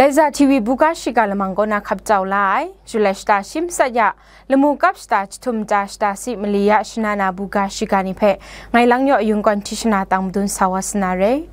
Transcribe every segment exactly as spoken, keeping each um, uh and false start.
Laiza T V buga shiga lamang kaw na hkap jau la ai, Julai shata shi matsat ya, lamu kap shata jahtum ja shata si mali ya shana na buga shiga ni hpe, ngai Langyaw Yung Kawn Tishana tang madun sa wa sa na re.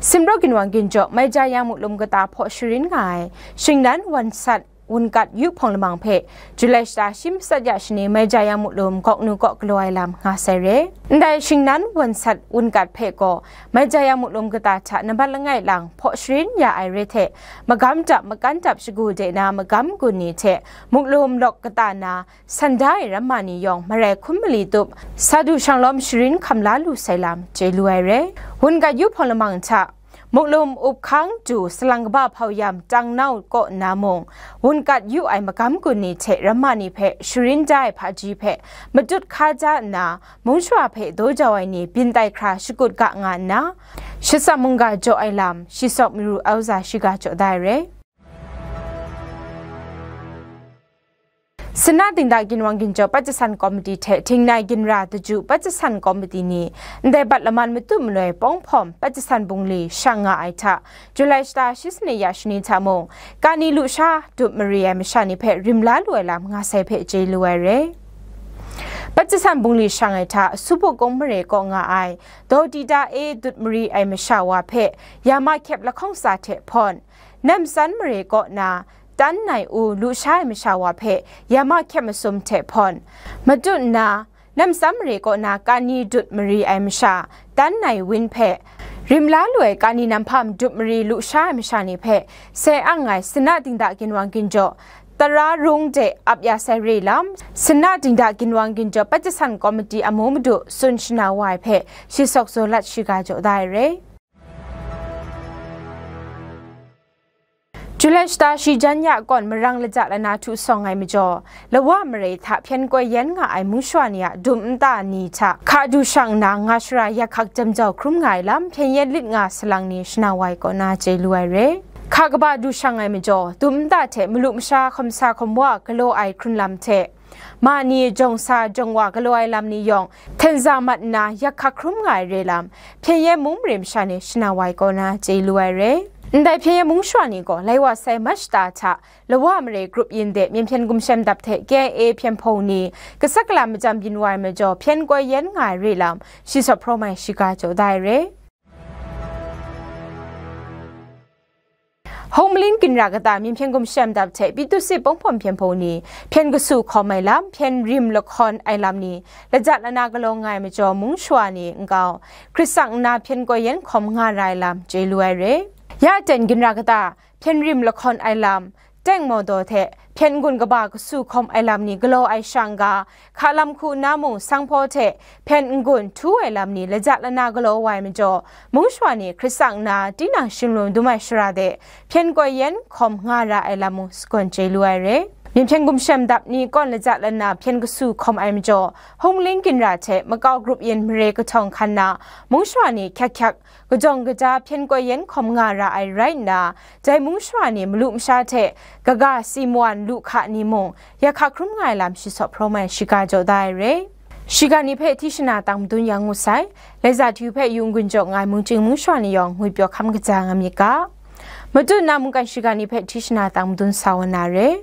Simraw ginwang ginjaw, Maija Yang Muklum kata hpaw sharin nga ai, shingnan wan sat, wunkat yu hpawng lamang hpe, Julai shata shi matsat ya shani Maija Yang Muklum gawk nu kaw galaw ai lam nga sai re. Ndai shingnan wan sat wunkat hpe gaw, Maija Yang Muklum kata hta nambat langai lang hpaw sharin ya ai re hte, magam dap makan dap shagu de na magam gun ni hte, Muklum lawk kata na, sanda ai ramma ni yawng marai hkum mali tup, sa du shanglawm sharin hkam la lu sai lam chye lu ai re. Wunkat yu hpawng lamang hta, Muklum up hkang du salang kaba hpau yam tang nau kaw nna mung, wunkat yu ai magam gun ni hte ramma ni hpe sharin da ai hpaji hpe matut hka ja nna, mung shawa hpe daw jau ai ni byin tai hkra shakut ga nga nna, shatsam mungga jaw ai lam, Shisawk Maru Auza shiga jaw da ai re. Sanat Dingda Ginwang Ginjaw Pat Jasan Komiti hte Htingnai Ginra Daju Pat Jasan Komiti ni ndai bat laman matu maloi pawng hpawm Pat Jasan bungli shang nga ai hta, Julai shata shi sanit ya shani hta mung, kani lusha dut mari ai masha ni hpe rim la lu ai lam nga sai hpe chye lu ai re. Pat Jasan bungli shang ai hta, Supu Kung mare kaw nga ai, Dawdida e dut mari ai masha wa hpe, yama hkyep lahkawng tsa hte hpawn, Namsan mare kaw na, Tan Nai U lusha ai masha wa hpe yama hkyep masum hte hpawn, matut nna, Namsan mare kaw na kani dut mari ai masha, Tan Nai Win hpe, rim la lu ai kani namhpa madut mari lusha ai masha ni hpe, sai ang ai Sanat Dingda Ginwang Ginjaw, Tara Rung de ap ya sai re lam, Sanat Dingda Ginwang Ginjaw Pat Jasan Komiti amu madu tsun shana wa ai hpe, Shisawk Zawlat shiga jaw da ai re. Julai shata shi jan ya kawn marang laja lana htu sawng ai majaw, lawa mare hta hpyen koi yen nga ai mung shawa ni a dum nta ni hta hka du shang nna nga shara yak hkak jam jau hkrum nga ai lam hpyen yen lit nga salang ni shana wa ai kaw na chye lu ai re. Hka kaba du shang ai majaw, dum nta hte malu masha hkawm sa hkawm wa galaw ai hkrun lam hte, ma ni jawng sa jawng wa galaw ai lam ni yawng, hten za mat nna yak hkak hkrum nga ai re lam, hpyen yen mung mare masha ni shana wa ai kaw na chye lu ai re. Ndai hpyen yen mung shawa ni gaw, lai wa sai March shata hta, lawa mare grup yin de Myen Hpyen Gumshem Dap hte K I A hpyen hpawng ni, kasak kala majam byin wa ai majaw, hpyen koi yen nga ai re lam, Shisawk Hpraw Mai shiga jaw da ai re. Hungmaling ginra kata Myen Hpyen Gumshem Dap hte Pyitusit Pawng Hpawm hpyen hpawng ni hpyen kasu hkawm ai lam, hpyen rim lahkawn ai lam ni, laja lana galaw nga ai majaw mung shawa ni nkau, hkrit tsang nna hpyen koi yen hkawm nga ra ai lam chye lu ai re. Ya ten ginra kata hpyen rim lahkawn ai lam, teng mawdaw hte hpyen n-gun kaba kasu hkawm ai lam ni galaw ai shang ga, hka lam hku nna mung sanghpaw hte hpyen n-gun htu ai lam ni laja lana galaw wa ai majaw, mung shawa ni hkrit tsang nna tinang shinglum dum ai shara de hpyen koi yen hkawm nga ra ai lam mung sagawn chye lu ai re. Myen Hpyen Gumshem Dap ni kawn laja lana hpyen kasu hkawm ai majaw, Hungmaling ginra hte makau grup yin mare kahtawng hkan na mung shawa ni hkyak hkyak kajawng kaja hpyen koi yen hkawm nga ra ai rai nna, dai mung shawa ni malu masha hte kaga si mawan lu hka ni mung, yak hkak hkrum nga ai lam Shisawk Hpraw Mai shiga jaw da ai re. Shiga ni hpe hti shana tang madun yang ngut sai, Laiza T V hpe yung gun jaw nga ai mungchying mung shawa ni yawng ngwipyaw hkam kaja nga myit ga. Matut na mungkan shiga ni hpe hti shana tang madun sa wa na re.